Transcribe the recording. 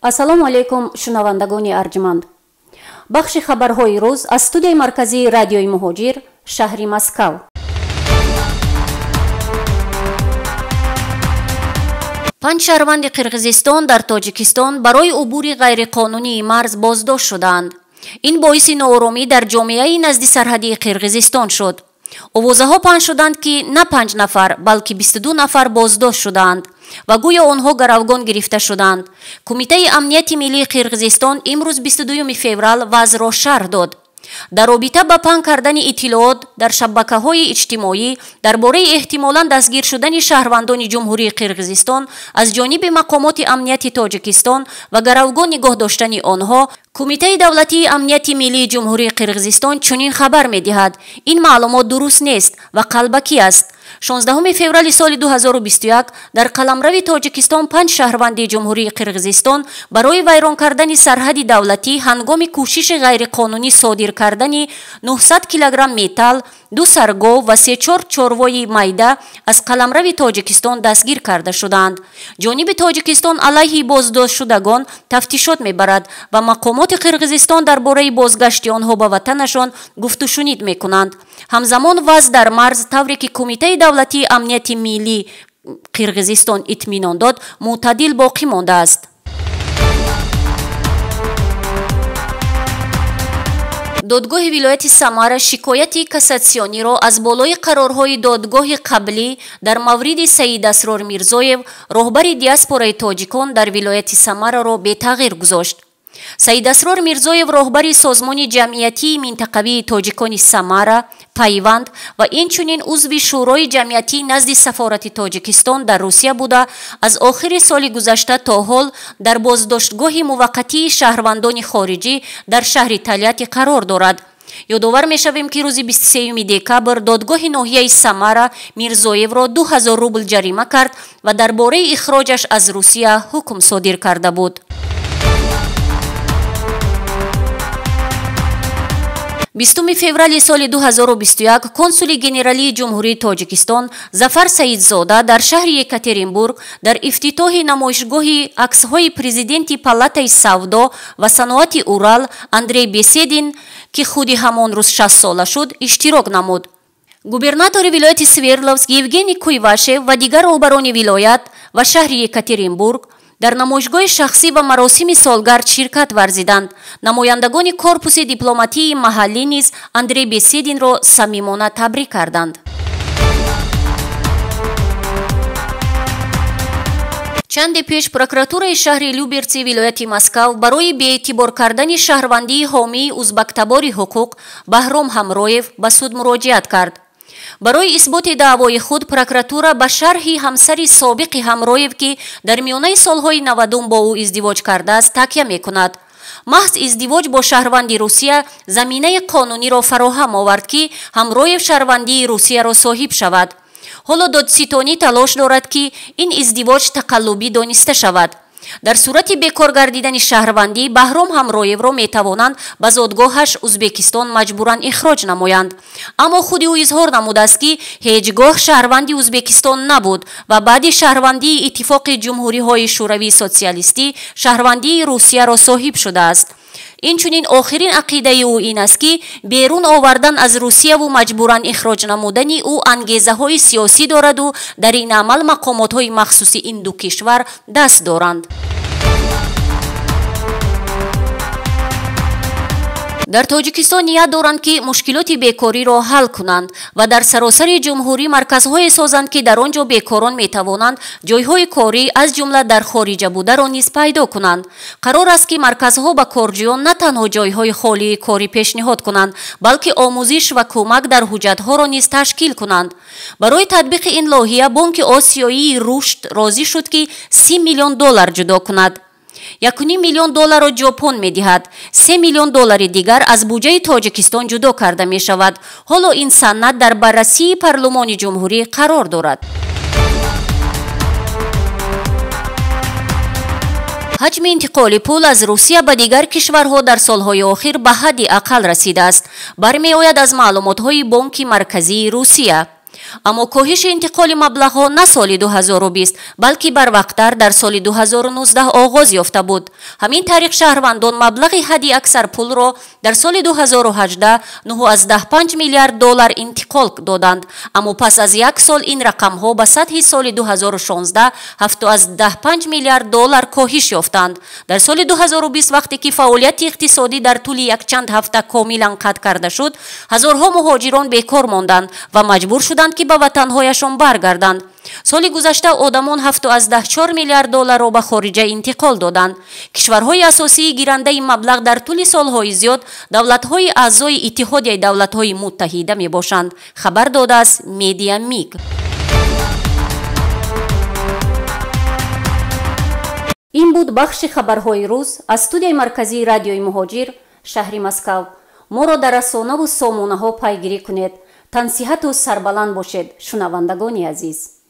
Ассалому алайкум, шунавандагони арҷманд. Бахши хабарҳои рӯз аз студияи марказии радиои Муҳоҷир, шаҳри Москав. Панҷ шаҳрванди Қирғизистон дар Тоҷикистон барои убури ғайриқонунии марз боздошт шудаанд. Ин боиси нооромӣ дар ҷомеаи назди сарҳадии Қирғизистон шуд. Овозаҳо паҳн шуданд, ки на 5 нафар, балки 22 нафар боздошт шудаанд ва гӯё онҳо гаравгон гирифта шуданд. Кумитаи амнияти миллии Қирғизистон имрӯз 22 феврал вазъро шарҳ дод. Дар робита ба паҳн кардани иттилоот дар шабакаҳои иҷтимоӣ дар бораи эҳтимолан дастгир шудани шаҳрвандони Ҷумҳурии Қирғизистон аз ҷониби мақомоти амнияти Тоҷикистон ва гаравгон нигоҳ доштани онҳо, Кумитаи давлатии амнияти миллии Ҷумҳурии Қирғизистон чунин хабар медиҳад. Ин маълумот дуруст нест ва қалбакӣ аст. 16 феврали соли 2021 дар қаламрави Тоҷикистон 5 шаҳрванди Ҷумҳурии Қирғизистон барои вайрон кардани сарҳади давлатӣ ҳангоми кӯшиши ғайриқонунӣ содир кардани 900 килограмм металл, 2 саргов ва 3-4 чорвои майда аз қаламрави Тоҷикистон дастгир карда шуданд. Ҷониби Тоҷикистон алайҳи боздоштшудагон тафтишот мебарад ва мақомоти Қирғизистон дар бораи бозгашти онҳо ба ватанашон гуфтушунид мекунанд. Ҳамзамон вазъ дар марз, тавре ки Кумитаи давлатии амнияти миллии Қирғизистон итминон дод, мӯътадил боқӣ мондааст. Додгоҳи вилояти Самара шикояти кассатсиониро аз болои қарорҳои додгоҳи қаблӣ дар мавриди Саидасрор Мирзоев, роҳбари диаспораи тоҷикон дар вилояти Самараро бетағйир гузошт. Саидасрор Мирзоев роҳбари созмони ҷамъиятии минтақавии тоҷикони Самара, Пайванд ва инчунин узви Шӯрои ҷамъиятӣ назди сафорати Тоҷикистон дар Русия буда, аз охири соли гузашта то ҳол дар боздоштгоҳи муваққатии шаҳрвандони хориҷӣ дар шаҳри Тольятти қарор дорад. Ёдовар мешавем, ки рӯзи 23 декабр додгоҳи ноҳияи Самара Мирзоевро 2000 рубл ҷарима кард ва дар бораи ихроҷаш аз Русия ҳукм содир карда буд. 20 феврали соли 2021 консули генералии Ҷумҳурии Тоҷикистон Зафар Саидзода дар шаҳри Екатеринбург дар ифтитоҳи намоишгоҳи аксҳои президенти Палатаи савдо ва саноати Урал Андрей Беседин, ки худи ҳамон рӯз 60 сола шуд, иштирок намуд. Губернатори вилояти Свердловск Евгений Куйвашев ва дигар роҳбарони вилоят ва шаҳри Екатеринбург дар намоишгоҳи шахсӣ ва маросими солгард ширкат варзиданд. Намояндагони корпуси дипломатии маҳаллӣ низ Андрей Бесединро самимона табрик карданд. Чанде пеш прокуратураи шаҳри Люберци вилояти Москав барои беэътибор кардани шаҳрвандии ҳомии узбактабори ҳуқуқ Баҳром Ҳамроев ба суд муроҷиат кард. Барои исботи даъвои худ прокуратура ба шарҳи ҳамсари собиқи Ҳамроев, ки дар миёнаи солҳои 90 бо ӯ издивоҷ кардааст, такя мекунад. Маҳз издивоҷ бо шаҳрванди Русия заминаи қонуниро фароҳам овард, ки Ҳамроев шаҳрвандии Русияро соҳиб шавад. Ҳоло додситонӣ талош дорад, ки ин издивоҷ тақаллубӣ дониста шавад. Дар сурати бекор гардидани шаҳрвандӣ Баҳром Ҳамроевро метавонанд ба зодгоҳаш Узбекистон маҷбуран ихроҷ намоянд. Аммо худи ӯ изҳор намудааст, ки ҳеҷ гоҳ шаҳрванди Узбекистон набуд ва баъди шаҳрвандии Иттифоқи Ҷумҳуриҳои Шӯравии Социалистӣ шаҳрвандии Русияро соҳиб шудааст. Инчунин охирин ақидаи ӯ ин аст, ки берун овардан аз Русияву маҷбуран ихроҷ намудани ӯ ангезаҳои сиёсӣ дораду дар ин амал мақомотҳои махсуси ин ду кишвар даст доранд. Дар Тоҷикистон ният доранд, ки мушкилоти бекориро ҳал кунанд ва дар саросари ҷумҳурӣ марказҳое созанд, ки дар он ҷо бекорон метавонанд ҷойҳои корӣ аз ҷумла дар хориҷа бударо низ пайдо кунанд. Қарор аст, ки марказҳо ба корҷӯён на танҳо ҷойҳои холии корӣ пешниҳод кунанд, балки омӯзиш ва кӯмак дар ҳуҷҷатҳоро низ ташкил кунанд. Барои татбиқи ин лоиҳа Бонки Осиёии Рушд розӣ шуд, ки 30 миллион доллар ҷудо кунад. 1,5 миллион долларро Ҷопон медиҳад, 3 миллион доллари дигар аз буҷаи Тоҷикистон ҷудо карда мешавад. Ҳоло ин санад дар баррасии парлумони ҷумҳурӣ қарор дорад. Ҳаҷми интиқоли пул аз Русия ба дигар кишварҳо дар солҳои охир ба ҳадди ақал расидааст. Бармеояд аз маълумотҳои Бонки Марказии Русия. Аммо коҳиши интиқоли маблағҳо на соли 2020, балки барвақттар дар соли 2019 оғоз ёфта буд. Ҳамин тариқ, шаҳрвандон маблағи ҳадди аксар пулро дар соли 2018 9,5 миллиард доллар интиқол доданд, аммо пас аз як сол ин рақамҳо ба сатҳи соли 2016 7,5 миллиард доллар коҳиш ёфтанд. Дар соли 2020, вақте ки фаъолияти иқтисодӣ дар тӯли якчанд ҳафта комилан қатъ карда шуд, ҳазорҳо муҳоҷирон бекор монданд ва маҷбур шуданд, ки ба ватанҳояшон баргарданд. Соли гузашта одамон 7,4 миллиард долларро ба хориҷа интиқол доданд. Кишварҳои асосии гирандаи маблағ дар тӯли солҳои зиёд давлатҳои аъзои Иттиҳодияи давлатҳои муттаҳида мебошанд, хабар додааст Медиа Миг. Ин буд бахши хабарҳои рӯз аз студияи марказии радиои Муҳоҷир, шаҳри Москав. Моро дар расонаву сомонаҳо пайгирӣ кунед. Тансиҳату сарбаланд бошед, шунавандагони азиз.